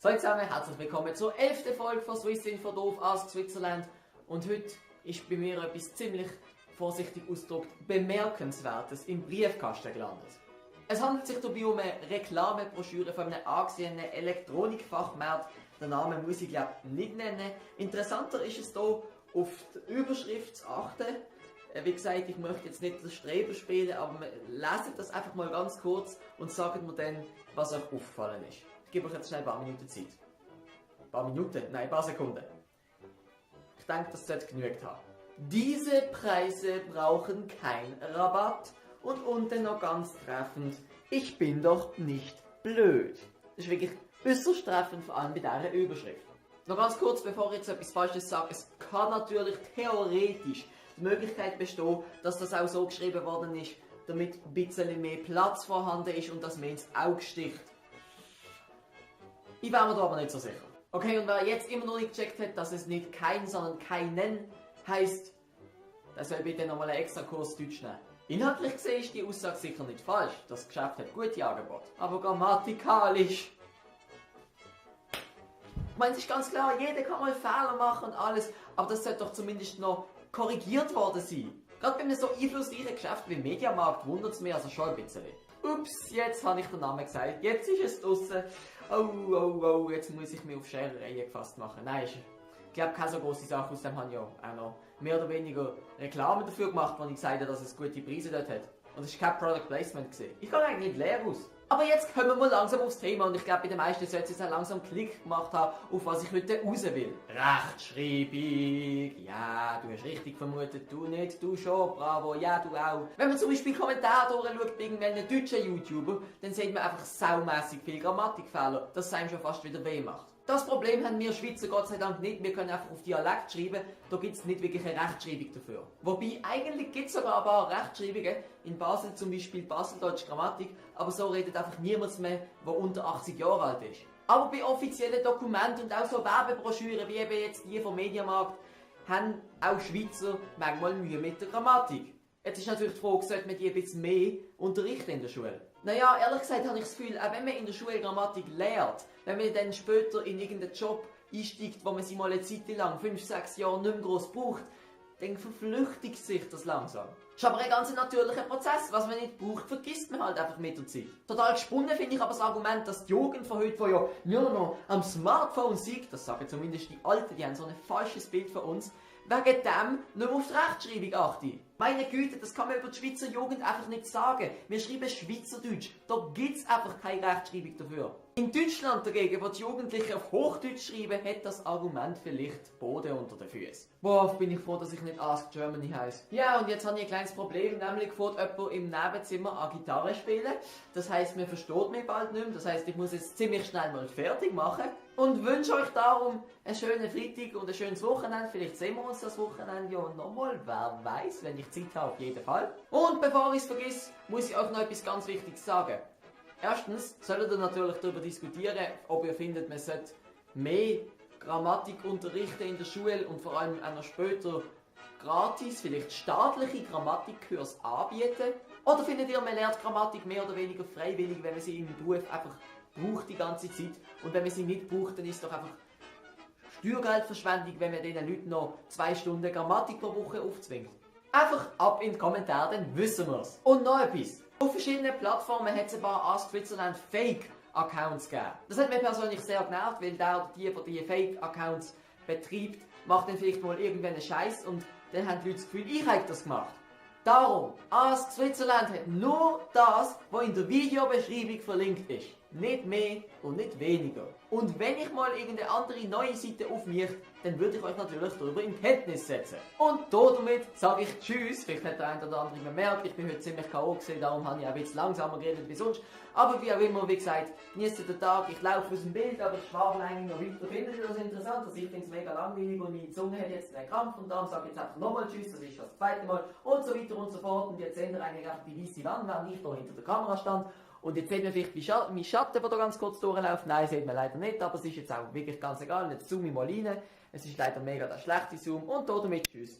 So zusammen, herzlich willkommen zur 11. Folge von Swiss Info Doof Ask Switzerland. Und heute ist bei mir etwas ziemlich vorsichtig ausgedrückt Bemerkenswertes im Briefkasten gelandet. Es handelt sich dabei um eine Reklamebroschüre von einem angesehenen Elektronikfachmarkt. Den Namen muss ich glaube nicht nennen. Interessanter ist es hier, auf die Überschrift zu achten. Wie gesagt, ich möchte jetzt nicht das Streber spielen, aber leset das einfach mal ganz kurz und sagt mir dann, was euch aufgefallen ist. Ich gebe euch jetzt schnell ein paar Minuten Zeit. Ein paar Minuten? Nein, ein paar Sekunden. Ich denke, das sollte genügt haben. Diese Preise brauchen keinen Rabatt. Und unten noch ganz treffend, ich bin doch nicht blöd. Das ist wirklich äußerst treffend, vor allem bei dieser Überschrift. Noch ganz kurz, bevor ich jetzt etwas Falsches sage, es kann natürlich theoretisch die Möglichkeit bestehen, dass das auch so geschrieben worden ist, damit ein bisschen mehr Platz vorhanden ist und das mir ins Auge sticht. Ich wäre mir da aber nicht so sicher. Okay, und wer jetzt immer noch nicht gecheckt hat, dass es nicht kein, sondern keinen heisst, der soll bitte nochmal einen extra Kurs Deutsch nehmen. Inhaltlich gesehen ist die Aussage sicher nicht falsch. Das Geschäft hat gute Angebote. Aber grammatikalisch. Ich meine, es ist ganz klar, jeder kann mal Fehler machen und alles, aber das sollte doch zumindest noch korrigiert worden sein. Gerade bei einem so einflussreichen Geschäft wie Mediamarkt wundert es mich also schon ein bisschen. Ups, jetzt habe ich den Namen gesagt, jetzt ist es draussen. Oh, jetzt muss ich mich auf Scherereien gefasst machen. Nein, ich glaube keine so grosse Sache, aus dem habe ich ja auch noch mehr oder weniger Reklame dafür gemacht, wo ich gesagt habe, dass es gute Preise dort hat. Und es war kein Product Placement gewesen. Ich kann eigentlich nicht leer aus. Aber jetzt kommen wir mal langsam aufs Thema und ich glaube, bei den meisten sollte es jetzt auch langsam Klick gemacht haben, auf was ich heute raus will. Rechtschreibung. Ja, du hast richtig vermutet, du nicht, du schon, bravo, ja, du auch. Wenn man zum Beispiel Kommentare durchschaut bei irgendwelchen deutschen YouTuber, dann sieht man einfach saumässig viele Grammatikfehler, dass es einem schon fast wieder weh macht. Das Problem haben wir Schweizer Gott sei Dank nicht, wir können einfach auf Dialekt schreiben, da gibt es nicht wirklich eine Rechtschreibung dafür. Wobei, eigentlich gibt es sogar ein paar Rechtschreibungen, in Basel zum Beispiel Baseldeutsch Grammatik, aber so redet einfach niemand mehr, der unter 80 Jahre alt ist. Aber bei offiziellen Dokumenten und auch so Werbebroschüren, wie eben jetzt die vom Mediamarkt, haben auch Schweizer manchmal Mühe mit der Grammatik. Jetzt ist natürlich die Frage, sollte man die ein bisschen mehr unterrichten in der Schule? Naja, ehrlich gesagt habe ich das Gefühl, auch wenn man in der Schule Grammatik lehrt, wenn man dann später in irgendeinen Job einsteigt, wo man sie mal eine Zeit lang, 5, 6 Jahre nicht mehr gross braucht, dann verflüchtigt sich das langsam. Das ist aber ein ganz natürlicher Prozess. Was man nicht braucht, vergisst man halt einfach mit der Zeit. Total gesponnen finde ich aber das Argument, dass die Jugend von heute, die ja nur noch am Smartphone sieht, das sagen zumindest die Alten, die haben so ein falsches Bild von uns, wegen dem nicht mehr auf die Rechtschreibung achte. Meine Güte, das kann man über die Schweizer Jugend einfach nicht sagen. Wir schreiben Schweizerdeutsch. Da gibt es einfach keine Rechtschreibung dafür. In Deutschland dagegen, wo die Jugendlichen auf Hochdeutsch schreiben, hat das Argument vielleicht Boden unter den Füßen. Worauf bin ich froh, dass ich nicht Ask Germany heiße. Ja, und jetzt habe ich ein kleines Problem, nämlich fährt jemand im Nebenzimmer an Gitarre spielen. Das heisst, man versteht mich bald nicht mehr. Das heisst, ich muss jetzt ziemlich schnell mal fertig machen. Und wünsche euch darum einen schönen Freitag und ein schönes Wochenende. Vielleicht sehen wir uns das Wochenende ja nochmal. Wer weiß, wenn ich Zeit habe, auf jeden Fall. Und bevor ich es vergesse, muss ich euch noch etwas ganz Wichtiges sagen. Erstens solltet ihr natürlich darüber diskutieren, ob ihr findet, man sollte mehr Grammatik unterrichten in der Schule und vor allem auch noch später gratis, vielleicht staatliche Grammatikkurse anbieten. Oder findet ihr, man lernt Grammatik mehr oder weniger freiwillig, wenn man sie im Beruf einfach braucht die ganze Zeit. Und wenn man sie nicht braucht, dann ist es doch einfach Steuergeldverschwendung, wenn man diesen Leuten noch 2 Stunden Grammatik pro Woche aufzwingt. Einfach ab in die Kommentare, dann wissen wir es. Und noch etwas. Auf verschiedenen Plattformen hat es ein paar Ask Switzerland Fake-Accounts gegeben. Das hat mich persönlich sehr genervt, weil der, die Fake-Accounts betreibt, macht dann vielleicht mal irgendeinen Scheiß und dann haben die Leute das Gefühl, ich habe das gemacht. Darum, Ask Switzerland hat nur das, was in der Videobeschreibung verlinkt ist. Nicht mehr und nicht weniger. Und wenn ich mal irgendeine andere neue Seite aufmache, dann würde ich euch natürlich darüber in Kenntnis setzen. Und damit sage ich Tschüss. Vielleicht hat der eine oder andere bemerkt, ich bin heute ziemlich K.O. gewesen, darum habe ich auch ein bisschen langsamer geredet wie sonst. Aber wie auch immer, wie gesagt, genießt den Tag. Ich laufe aus dem Bild, aber ich schwafel eigentlich noch weiter. Findet ihr das interessant? Also ich finde es mega langweilig und meine Zunge hat jetzt einen Krampf und darum sage ich jetzt einfach nochmal Tschüss, das ist das zweite Mal und so weiter und so fort. Und jetzt seht ihr eigentlich einfach die weiße Wand, während ich da hinter der Kamera stand. Und jetzt sieht man vielleicht mein Schatten, der da ganz kurz durchläuft. Nein, sieht man leider nicht, aber es ist jetzt auch wirklich ganz egal. Jetzt zoome ich mal rein. Es ist leider mega der schlechte Zoom. Und damit tschüss.